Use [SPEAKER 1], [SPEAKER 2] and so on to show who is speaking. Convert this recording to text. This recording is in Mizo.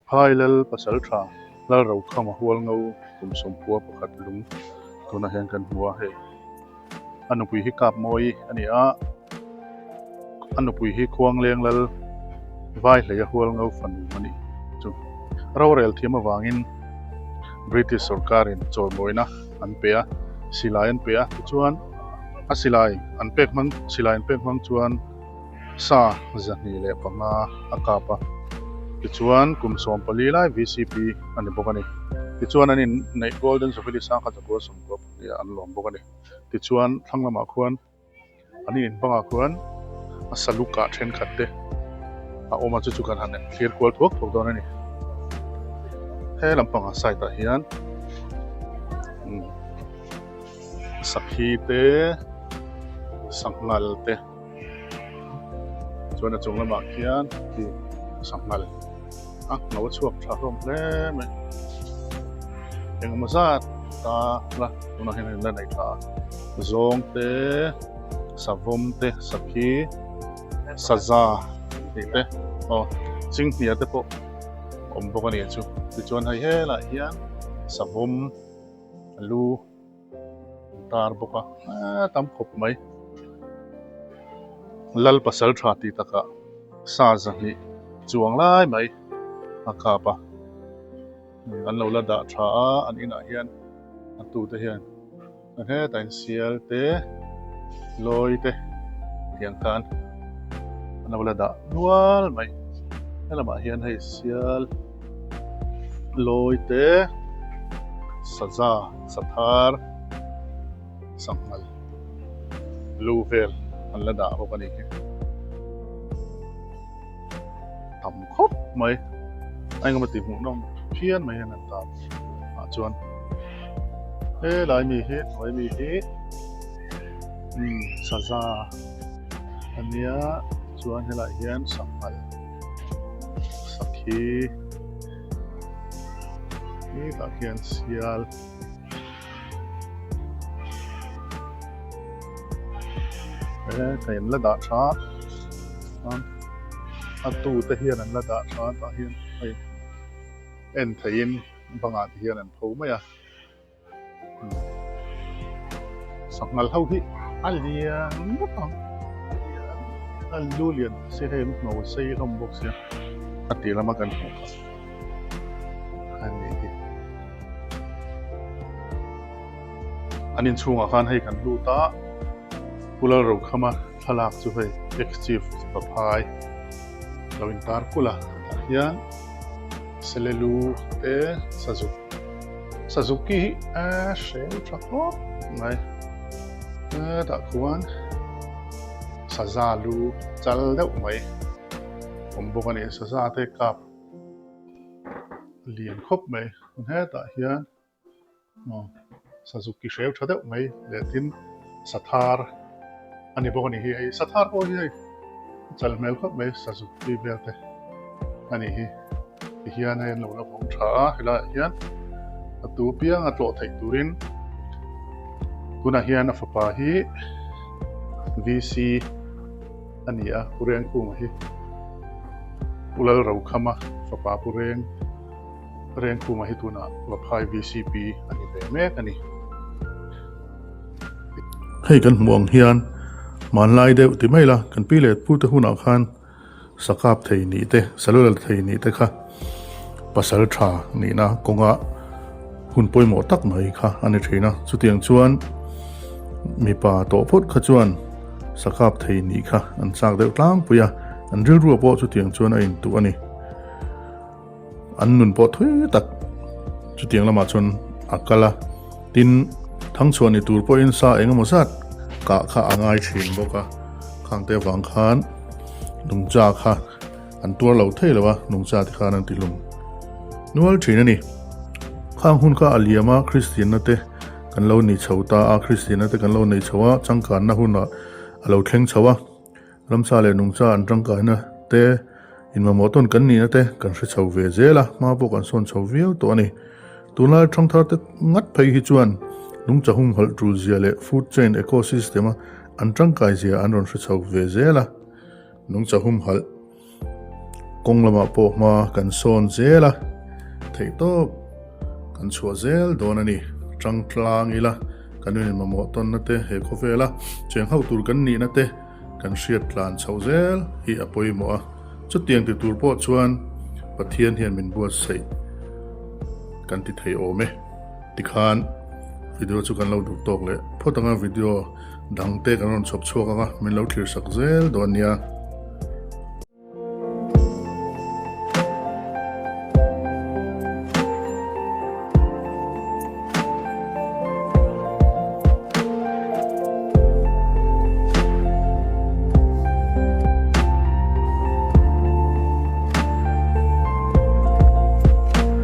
[SPEAKER 1] Vaphai Lal Pasaltha Lalrokhama Hualngo kum sawmkhua pakhat lung tunah hian kan hmu a hei a nupui hi kap mawi a ni a a nupui hi Khuangleng Lal Vaihleia Hualngo fanu a nih chu rorel thiam avangin British sorkarin chawimawina an pe a silai an pe a tichuan a silai an pek hmang silai an pek hmang chuan. Sa 205 a kap a, tichuan kum 14 lai VCP a ni bawk a ni. Tichuan an inneih Golden Jubilee sangkhat zakua 92 ah an lawm bawk a ni. Tichuan thlang lamah khuan an in bangah khuan a saluk ah thenkhat te a awm a, chu chu kan han thlir kual thuak thuak dawn a ni. He lampangah side ah hian umm sakhi te sanghal te. Chuan a chung lamah khian khi sanghal a ngho a chhuak tha hlawm hle mai engemaw zat ta la tunah hian an la nei tha a zawng te savawm te sakhi saza tih te aw chinghnia te pawh awm bawk a ni chu tichuan hei helaiah hian savawm a lu. An tar bawk a eee tam khawp mai lal pasal tha tih takah sa zahnih chuang lai mai a kap a an lo la dah tha a an inah hian a tute hian hetah hian sial te lawi te tiang khan an lo la dah nual mai helamah hian hei sial lawi te saza. Sathar sanghal lu vel an la dah bawk a ni hi tam khawp mai a engemaw tih hmuh nawm phian mai hian an tar ah chuan helai mi hi hnuai mi hi umm saza a nia chuan helaiah hian sanghal sakhi. Hetah khian sial he an la dah tha a a tu te hian an la dah tha tah hian hei en theihin bangah te hian an pho mai a. Sanghal ho hi a lian ngawt ang a lu lian si hei an hno sei hlawm bawk sia a tih lama kan hmuh kha a ni hi an inchhungah khan hei kan lut a Pu Lalrokhama thlalak chu hei ex chief Vaphai lo intar kulh a tah hian Selelu te sazuk Suzuki hi a hreu tha khawp mai hetah khuan saza lu chal deuh mai awm bawk a ni saza te kap lian khawp mai hetah hian aw Suzuki hreu tha deuh mai leh tin sathar a ni bawk a ni hi hei sathar pawh hi hei chal hmel khawp mai Suzuki vel te a ni hi. Tihian hei an lo la vawng tha a, helaiah hian a tu piang a tlawh theih turin tunah hian a fapa hi VC a ni a, Pu Rengkunga hi Pu Lalrokhama fapa Pu Reng Rengkunga hi tunah Vaphai VCP a ni ve mek a ni.
[SPEAKER 2] Hei kan hmuh ang hian hmanlai deuh ti mai la, kan pi leh pu te hunah khan Sakap thei nih te, Salula thei nih te kha pasal tha nihna kawnga hun pawimawh tak mai kha a ni thin a. Chutiang chuan mipa tawh phawt kha chuan sakap thei nih kha an chak deuh tlangpui a, an rilru pawh chutiang chuan a intuh a ni. An nun pawh thui tak chutiang lamah chuan a kal a, tin thangchhuah ni tur pawhin sa eng emaw zat kah kha a ngai thin bawk a, khangte avang khan nungcha kha an tuar lo thei lo a, nungcha te khan an ti hlum nual thin a ni. Khang hun kha a liam a, Kristianna te kan lo ni chho ta a, Kristianna te kan lo nei chho a, changkanna hunah a lo thleng chho a. Ramsa leh nungcha an tangkaina te, inmamawh tawn kan nihna te kan hre chho ve zel a, hma pawh kan sawn chho viau tawh a ni. Tunlai thangthar te ngat phei hi chuan nungcha humhalh tul zia leh food chain ecosystem a an tangkai zia an rawn hre chho ve zel a, nungcha humhalh. kawng lamah pawh hma kan sawn zel a, theihtawp kan chhuah zel dawn a ni. Tang tlang ila kan in mamawh tawnna te he khawvela cheng ho tur kan nihna te kan hriat tlan chhoh zel hi a pawimawh a, chutiang ti tur pawh chuan Pathian hian min buatsaih kan ti thei awm e. Tikhan video chu kan lo duh tawk leh phawt anga video dang te kan rawn chhawp chhuak anga min lo thlir sak zel dawn nia.